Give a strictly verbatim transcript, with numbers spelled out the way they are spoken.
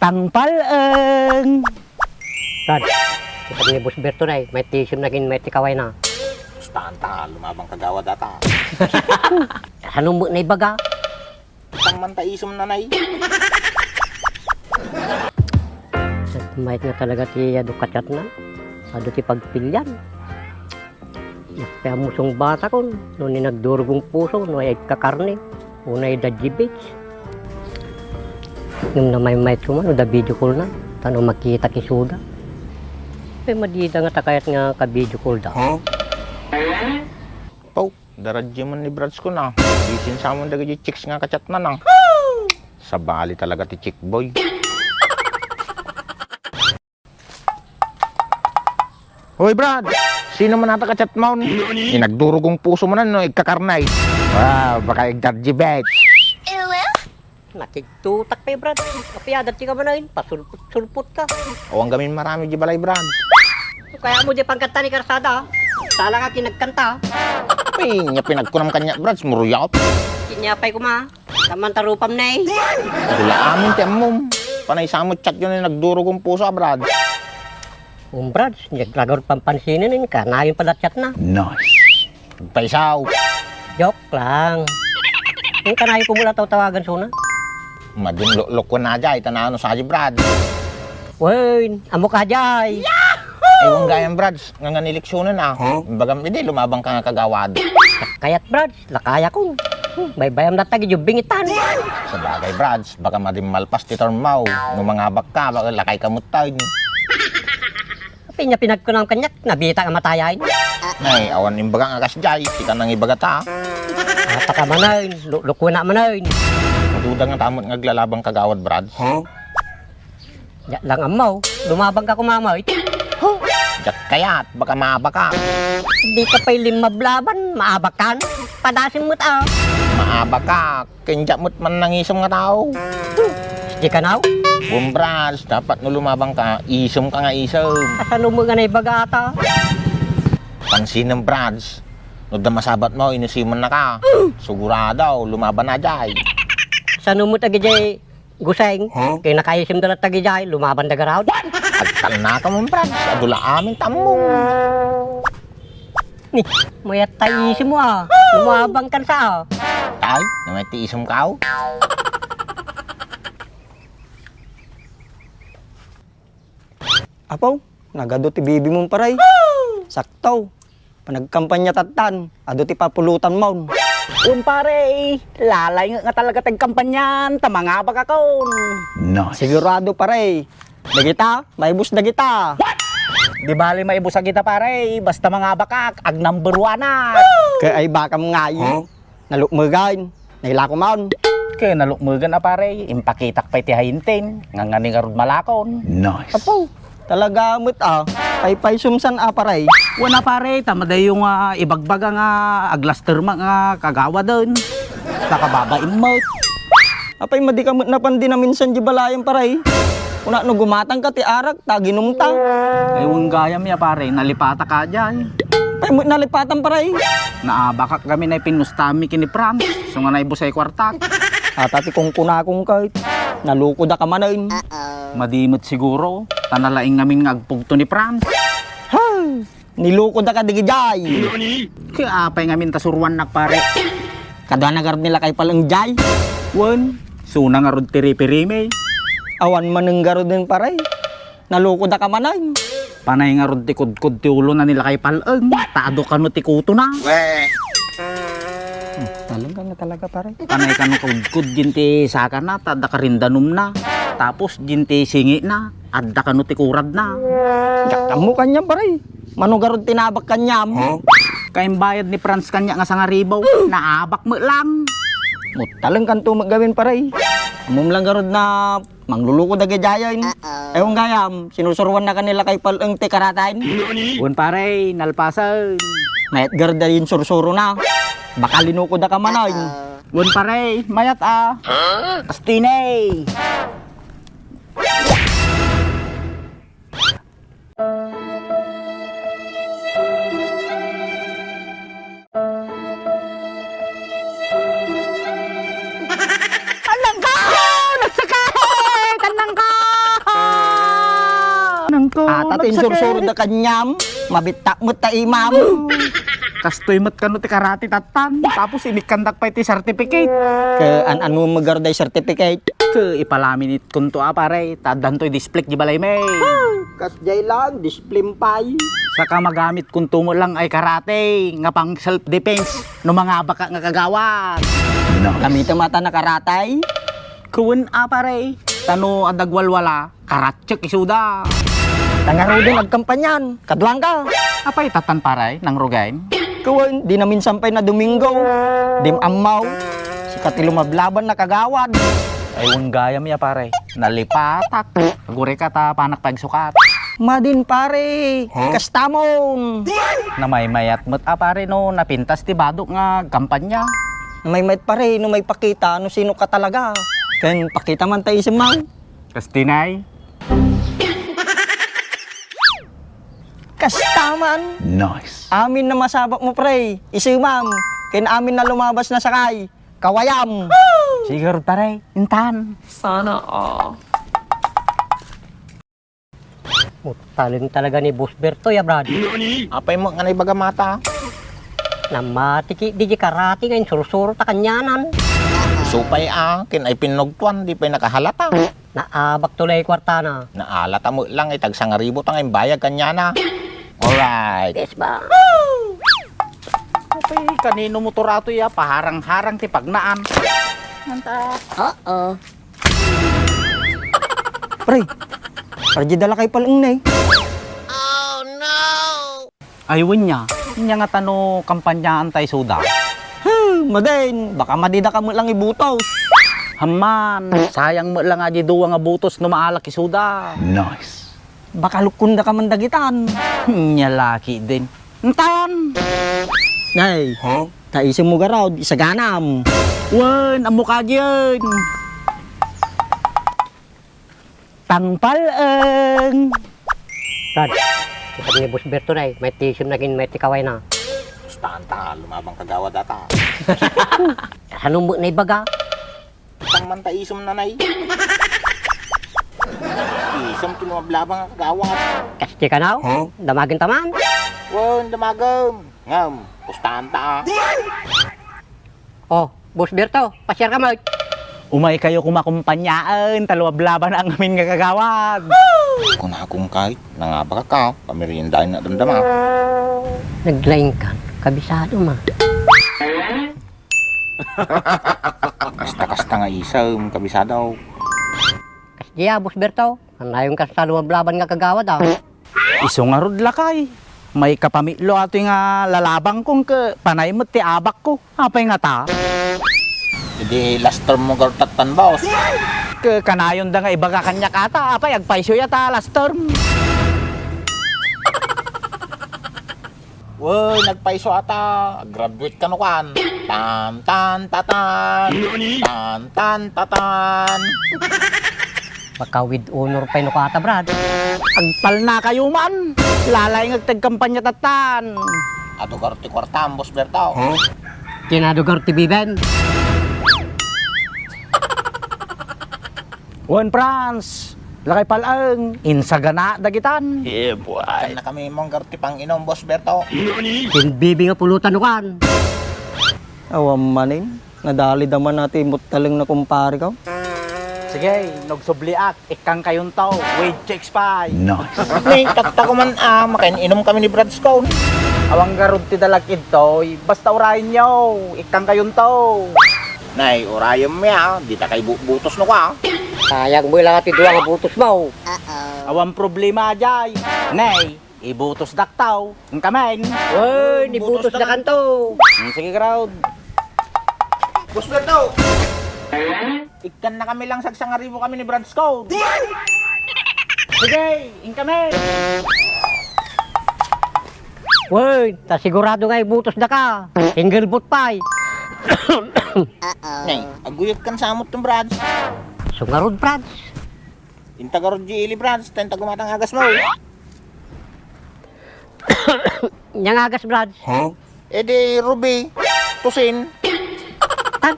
Tangpal-eng! Brad, isip ni Boss Berto na eh. May ti isip na kin, may ti kaway na. Basta anta, lumabang kagawad ata. Ano mo na ibaga? Tang man ta isum na nay. Mayat nga talaga ti adu ka-chat na. Adu ti pagpilian. Kaya musong bata kon, no ni nagdurugong puso, no ay kakarne, o na idadjibits. Ngem namaymayat ko man, no da video call na, tano makita kisuda. Ay, madida nga takayat nga ka-video call da. Huh? Pau, daradji man ni Brads ko na. Bisin sa man dagiti chicks nga ka-chat na na. Sabali talaga ti chick boy. Hoy, Brad! Sino man ata ka-chat mo? Inagdurugong puso mo na, no? Igkakarnay. Ah, baka igdadji, bet. Nakigtutak pay, Brad. Apiadat ti kamanayon, pasulput-sulput ka. Awan gamin marami di balay, Brad. Kaya mo di pangkanta ni Karsada, ah. Sala ka kinagkanta. Ay, nya pinagkunam kanya, Brad, muruyot. Kinyapay ko ma. Taman tarupam na eh. Dula amin ti ammom. Panay sa met chat yun ay nagdurugong puso, ah, Brad. Um, Brad, naglagar pampansinen, eh, kanayon pala chat na. Nice. Paisaw. Joke lang. Yung kanayon ko mula taw-tawagan suna. Madin lo-, lokwan na dyan, itanano sa di, Brad. Wen, amo ka jay. Ay, wang gayam, Brad. Nga nga ni leksyonen, ah. Huh? Bagam, hindi, lumabang ka nga kagawad. Kayat, Brad. Lakayakon. Hmm, baybayam latta, gidyo bingitan. Sabagay, Brads, baka madi malpas ti term mo. No mangabak ka, baka lakay ka muttay. Apay nya pinagkunam kaniak, nabita nga matayen. Ay, awan imbaga nga kas jay, sika nang ibaga ta. Ata ka manen, lu-, lukuna manen. Maduda nga tamot nga aglalabang kagawad, Brads. Huh? Diak lang ammo, lumabang ka kumamay. Huh! Diak kayat, baka maabak ka. Di ka pay limmablaban, maabak kan? Padasim met a. Maabak ka, ken diak met man nangisem nga tao. Huh! Di ka naw? Bumbras, dapat no lumabang ka, isem ka nga isem. Kasano mo nga naibaga ata? Pansinem, Brads. No da masabat mo, inusimen na ka. Sigurado, lumaban na jay. Kasano mo taga jay? Guseng, huh? Kay nakaisim da latta gijay, lumaban da garud. Agtalna ka mo, Brad. Adu la amin tammo. Ni, mayat ta isim mo, ah. Lumabang kan sa, ah. Tay, namay ti isim ka, oh. Apo, nagadu ti bibi mo, paray. Sakto. Panagkampanya tattan, adu ti papulutan mo. Un pare, lalay nga talaga ti agkampanyan, ta mangabak akon. Nice. Sigurado, pare. Dagita, maibus dagita. What? Di bali maibus a kita, pare, basta mangabakak, ag number one ak. Kay ay bakam ngay. Huh? Nalukmegan. Nailako man. Ket nalukmegan a pare, impakitak pay ti hainten, ngangani ngarud malakon. Nice. Apo, talaga met a, paypaysumsan a pare. Wen a pare, ta madayo nga ibagbaga nga aglaster met nga kagawaden. Nakababain met. Apay, madi ka met napan dinaminsan di balayan pare. Kuna no gumatang ka ti arak, ta ginumta. Ay, wen gayam ya pare, nalipata ka diay. Pay met nalipatan, pare. Naabakak kami na ipinustami kini Franz. So nga naibusay kwartak. Ata ti kunkunakon ket, nalukoda ka manen. Madi met siguro, ta nalaing ngamin nga agpugto ni Franz. Ha! Nilukoda ka digijay. Kaya apay ngamin ta suruannak, pare. Kadua na garud ni lakay pal-eng jay. Wen, suna ngarud ti ripirimi. Awan manen garuden, pare. Nalukoda ka manen. Panay ngarud ti kudkod ti ulona ni lakay pal-eng, ta adu kano ti kutona. Weh. Hmm, talengka na talaga, pare. Panay kano kudkod din ti sakana, ta adda karindanumna. Tapos din ti singina, adda kano ti kuradna. Diak ammo kaniam, pare. Mano garud ti naabak kaniam? Huh? Kaimbayad ni Franz kaniak nga sangaribu, naabak met lang. Mo talengkanto met gamin, pare. Ammom lang garud na mangluluko dagidiay. Uh-oh. Ewan gayam, sinusuruan na kanila kay Pal-eng ti karatan. Wen pare, nalpasen. Mayat garud da yin sursurona. Baka linuko da ka manen. Uh-oh. Wen pare, mayat a. Huh? Astine. Alang ka! Nagsakit! Alang ka! Ata ti insursuro da kaniam, mabittak met ta imam. Kastoy met kano ti karate tattan, tapos inikkandak pay ti certificate. Ket an-ano met garud a certificate? Ket ipalaminate kunto a pare, ta addanto i-display di balay mi. Kasdiay lang, display pay. Saka magamit kunto met lang a karate nga pang self-defense no mangabaka nga kagawad. Nice. Gamitem ata na karate? Ket wen a pare, ta no adda agwalwala, karatsek isuda. Ta ngaruden agkampanyan, kaduangka. Apay tattan pare, nangrugen? Ket wen, di naminsan pay na Domingo. Dim ammaw. Sika ti lumablaban na kagawad. Ay, wen gayam ya pare. Nalipatak. Agurayka ta panak pagsukat. Madin pare, kastamon. Namaymayat met a pare no napintas ti badok nga agkampanya. Namaymayat pare no maipakita no sino ka talaga. Ken pakita man ta isemmaw. Kastinay. Kastaman. Nice. Amin na masabak mo, pre. Isemam. Ken amin na lumabas na sakay. Kawayam. Sige rod, pare. Intan. Sana all. Mutaleng talaga ni Boss Berto ya, Brad. Apay mo nga naibaga mata? Namati ki, di di karate nga insursuro ta kanianan. Supay a, ken ay pinugtuan, di pay nakahalata. Naabak tuloy kuartana. Naalata met lang, itag sangaribu ta nga imbayag kaniana. Alright. Yes, ba? Apay, kanino motor ato ya? Paharang-harang ti pagnaan. Anta. Oo. Pre, parang di dala kay paleng na eh. Ay, wen nia. Nia nga tano kampanyaan tay suda. Hmm, madin, baka madida ka met lang ibutos. Hamman, sayang met lang a di dua nga butos no maalak isuda. Nice. Baka lukkunda ka man dagitan. Nia laki din. Entan! Nay, huh? Ta isem mo garud, isaganam. Wen, ammo kagien. Tangpal-eng. Brad, kita ni Boss Berto na eh. May ti isem naging may ti kaway na. Pustahan ta, lumabang kagawad ata. Ano mo na ibaga? Tang man ta isem nanay. Isem ti lumablaban nga kagawad. Kasti ka now? Huh? Damagen ta man? Wen, damagen. Ngem, pustahan ta, ah. Oh, Boss Berto, pasiar ka met. Umay kayo kumakumpanyaen, ta lumablaban ang amin nga kagawad. Kunakong kahit nangabaka ka, pameriendaen na damdama. Naglaing ka, kabisado ma. Kasta-kasta nga isem, kabisado. Kasdiay, Boss Berto, kanayon kasta lumablaban nga kagawad, ah. Isu ngarud lakay, maikapamiklo atoy nga lalabangko ket panay met ti abakko. Apay ngata? Idi last term mo garud tattan, boss. Ket kanayonda nga ibaga kaniak ata, apay agpayso ya ta last term. Wen, nagpayso ata. Graduate ka no kan. Tan, tan, tatan. Tan, tan, tatan. Baka with honor pay no kata, Brad. Agpalna kayo man. Lalay nga agtagkampanya tattan. Adu garud ti kuartam, Boss Berto. Huh? Kinadugar ti biben. Wen, Franz, lakay pal-eng, insagana dagitan. Yeah, boy. Kan na kami manggar ti panginom, Boss Berto. Ken bibi nga pulutan no kan. Awan manen, nadalida man na ti muttaleng na kumpare ko. Sige, nagsubliak, ikkan kayunto, with chicks pie. Nice. Ni, takta ko man, ah, makain-inom kami ni Brad Scone. Awan garud ti dalag idtoy, basta urayen yo, ikkan kayunto. Nay, urayem mi, ah. Dita kay bu-, butos no ka, ah. Sayang mo lang ti dua nga butos mo. Awan problema, Jay. Nay, ibutos daktaw. Ang kamen. Wen, ibutos da kanto. Hmm, sige, crowd. Boss Berto! Ikkan na kami lang sagsangaribo kami ni Brad Scott. Sige, income! Wen, ta sigurado nga ibutos da ka. Single vote pay. Nay, aguyod kan samot ng Brads. Sungarod, Brads. Inta garod di ili, Brads. Tenta gumatang agas mo. Nyangagas, Brads. Huh? E di, Ruby. Tusin. Tan,